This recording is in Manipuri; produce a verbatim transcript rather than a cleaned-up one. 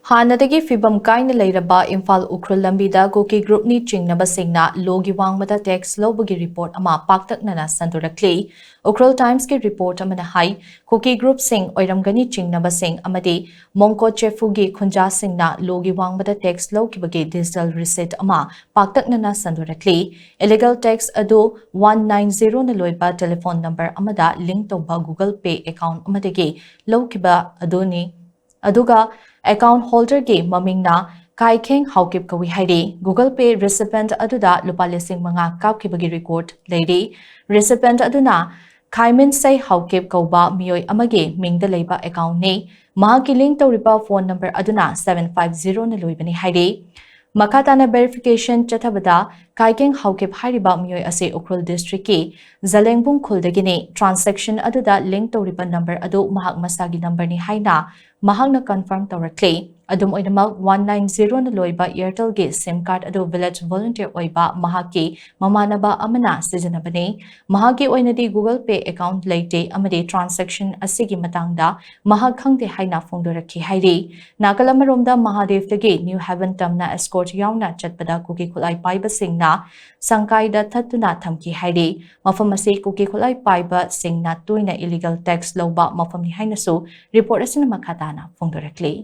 ꯍꯥꯟꯅꯗꯒꯤ ꯐꯤꯕꯝ ꯀꯥꯏꯅ ꯂꯩꯔꯕ ꯏꯝꯐꯥꯜ ꯎꯈ꯭ꯔꯨꯜ ꯂꯝꯕꯤꯗ ꯀꯨꯀꯤ ꯒ꯭ꯔꯨꯞꯅꯤ ꯆꯤꯡꯅꯕꯁꯤꯡꯅ ꯂꯣꯒꯤ ꯋꯥꯡꯃꯗ ꯇꯦꯛꯁ ꯂꯧꯕꯒꯤ ꯔꯤꯄꯣꯔꯠ ꯑꯃ ꯄꯥꯛꯇꯛꯅꯅ ꯁꯟꯗꯣꯔꯛꯂꯤ꯫ ꯎꯈ꯭ꯔꯨꯜ ꯇꯥꯏꯝꯁꯀꯤ ꯔꯤꯄꯣꯔꯠ ꯑꯃꯅ ꯍꯥꯏ, ꯀꯨꯀꯤ ꯒ꯭ꯔꯨꯞꯁꯤꯡ ꯑꯣꯏꯔꯝꯒꯅꯤ ꯆꯤꯡꯅꯕꯁꯤꯡ ꯑꯃꯗꯤ ꯃꯣꯡꯀꯣ ꯆꯦꯐꯨꯒꯤ ꯈꯨꯟꯖꯥꯁꯤꯡꯅ ꯂꯣꯒꯤ ꯋꯥꯡꯃꯗ ꯇꯦꯛꯁ ꯂꯧꯈꯤꯕꯒꯤ ꯗꯤꯖꯤꯇꯦꯜ ꯔꯤꯁꯤꯠ ꯑꯃ ꯄꯥꯛꯇꯛꯅꯅ ꯁꯟꯗꯣꯔꯛꯂꯤ꯫ ꯏꯂꯤꯒꯦꯜ ꯇꯦꯛꯁ ꯑꯗꯨ ꯋꯥꯟ ꯅꯥꯏꯟ ꯖꯤꯔꯣꯅ ꯂꯣꯏꯕ ꯇꯦꯂꯤꯐꯣꯟ ꯅꯝꯕꯔ ꯑꯃꯗ ꯂꯤꯡ ꯇꯧꯕ ꯒꯨꯒꯜ ꯄꯦ ꯑꯦꯀꯥꯎꯟ ꯑꯃꯗꯒꯤ ꯂꯧꯈꯤꯕ ꯑꯗꯨꯅꯤ꯫ ꯑꯗꯨꯒ ꯑꯦꯀꯥꯎꯟ ꯍꯣꯜꯗꯔꯒꯤ ꯃꯃꯤꯡꯅ ꯀꯥꯏꯈꯦꯡ ꯍꯥꯎꯀꯤꯞ ꯀꯧꯏ ꯍꯥꯏꯔꯤ꯫ ꯒꯨꯒꯜ ꯄꯦ ꯔꯤꯁꯤꯄꯦꯟꯠ ꯑꯗꯨꯗ ꯂꯨꯄꯥ ꯂꯤꯁꯤꯡ ꯃꯉꯥ ꯀꯥꯞꯈꯤꯕꯒꯤ ꯔꯦꯀꯣꯔꯗ ꯂꯩꯔꯤ꯫ ꯔꯤꯁꯤꯄꯦꯟꯠ ꯑꯗꯨꯅ ꯈꯥꯏꯃꯤꯟꯁꯩ ꯍꯥꯎꯀꯤꯞ ꯀꯧꯕ ꯃꯤꯑꯣꯏ ꯑꯃꯒꯤ ꯃꯤꯡꯗ ꯂꯩꯕ ꯑꯦꯀꯥꯎꯟꯅꯤ꯫ ꯃꯍꯥꯛꯀꯤ ꯂꯤꯡ ꯇꯧꯔꯤꯕ ꯐꯣꯟ ꯅꯝꯕꯔ ꯑꯗꯨꯅ ꯁꯚꯦꯟ ꯐꯥꯏꯚ ꯖꯤꯔꯣꯅ ꯂꯣꯏꯕꯅꯤ ꯍꯥꯏꯔꯤ꯫ ꯃꯈꯥ ꯇꯥꯅ ꯚꯦꯔꯤꯐꯤꯀꯦꯁꯟ ꯆꯠꯊꯕꯗ ꯀꯥꯏꯀꯦꯡ ꯍꯥꯎꯀꯤꯞ ꯍꯥꯏꯔꯤꯕ ꯃꯤꯑꯣꯏ ꯑꯁꯤ ꯎꯈ꯭ꯔꯨꯜ ꯗꯤꯁꯇ꯭ꯔꯤꯛꯀꯤ ꯖꯂꯦꯡꯕꯨꯡ ꯈꯨꯜꯗꯒꯤꯅꯤ꯫ ꯇ꯭ꯔꯥꯟꯁꯦꯛꯁꯟ ꯑꯗꯨꯗ ꯂꯤꯡ ꯇꯧꯔꯤꯕ ꯅꯝꯕꯔ ꯑꯗꯨ ꯃꯍꯥꯛ ꯃꯁꯥꯒꯤ ꯅꯝꯕꯔꯅꯤ ꯍꯥꯏꯅ ꯃꯍꯥꯛꯅ ꯀꯟꯐꯥꯔꯝ ꯇꯧꯔꯛꯂꯤ꯫ ꯑꯗꯨꯝ ꯑꯣꯏꯅꯃꯛ, ꯋꯥꯟ ꯅꯥꯏꯟ ꯖꯤꯔꯣꯅ ꯂꯣꯏꯕ ꯏꯌꯥꯔꯇꯦꯜꯒꯤ ꯁꯤꯝ ꯀꯥꯔꯗ ꯑꯗꯨ ꯚꯤꯂꯦꯖ ꯚꯣꯂꯨꯟꯇꯤꯌꯔ ꯑꯣꯏꯕ ꯃꯍꯥꯛꯀꯤ ꯃꯃꯥꯟꯅꯕ ꯑꯃꯅ ꯁꯤꯖꯤꯟꯅꯕꯅꯤ꯫ ꯃꯍꯥꯛꯀꯤ ꯑꯣꯏꯅꯗꯤ ꯒꯨꯒꯜ ꯄꯦ ꯑꯦꯀꯥꯎꯟ ꯂꯩꯇꯦ ꯑꯃꯗꯤ ꯇ꯭ꯔꯥꯟꯁꯦꯛꯁꯟ ꯑꯁꯤꯒꯤ ꯃꯇꯥꯡꯗ ꯃꯍꯥꯛ ꯈꯪꯗꯦ ꯍꯥꯏꯅ ꯐꯣꯡꯗꯣꯔꯛꯈꯤ ꯍꯥꯏꯔꯤ꯫ ꯅꯥꯀꯜ ꯑꯃꯔꯣꯝꯗ, ꯃꯍꯥꯗꯦꯕꯇꯒꯤ ꯅ꯭ꯌꯨ ꯍꯦꯚꯟ ꯇꯝꯅ ꯑꯦꯁꯀꯣꯔꯠ ꯌꯥꯎꯅ ꯆꯠꯄꯗ ꯀꯨꯀꯤ ꯈꯨꯠꯂꯥꯏ ꯄꯥꯏꯕꯁꯤꯡꯅ ꯁꯪꯀꯥꯏꯗ ꯊꯠꯇꯨꯅ ꯊꯝꯈꯤ ꯍꯥꯏꯔꯤ꯫ ꯃꯐꯝ ꯑꯁꯤ ꯀꯨꯀꯤ ꯈꯨꯠꯂꯥꯏ ꯄꯥꯏꯕꯁꯤꯡꯅ ꯇꯣꯏꯅ ꯏꯂꯤꯒꯦꯜ ꯇꯦꯛꯁ ꯂꯧꯕ ꯃꯐꯝꯅꯤ ꯍꯥꯏꯅꯁꯨ ꯔꯤꯄꯣꯔꯠ ꯑꯁꯤꯅ ꯃꯈꯥ ꯇꯥꯅ ꯐꯣꯡꯗꯣꯔꯛꯂꯤ꯫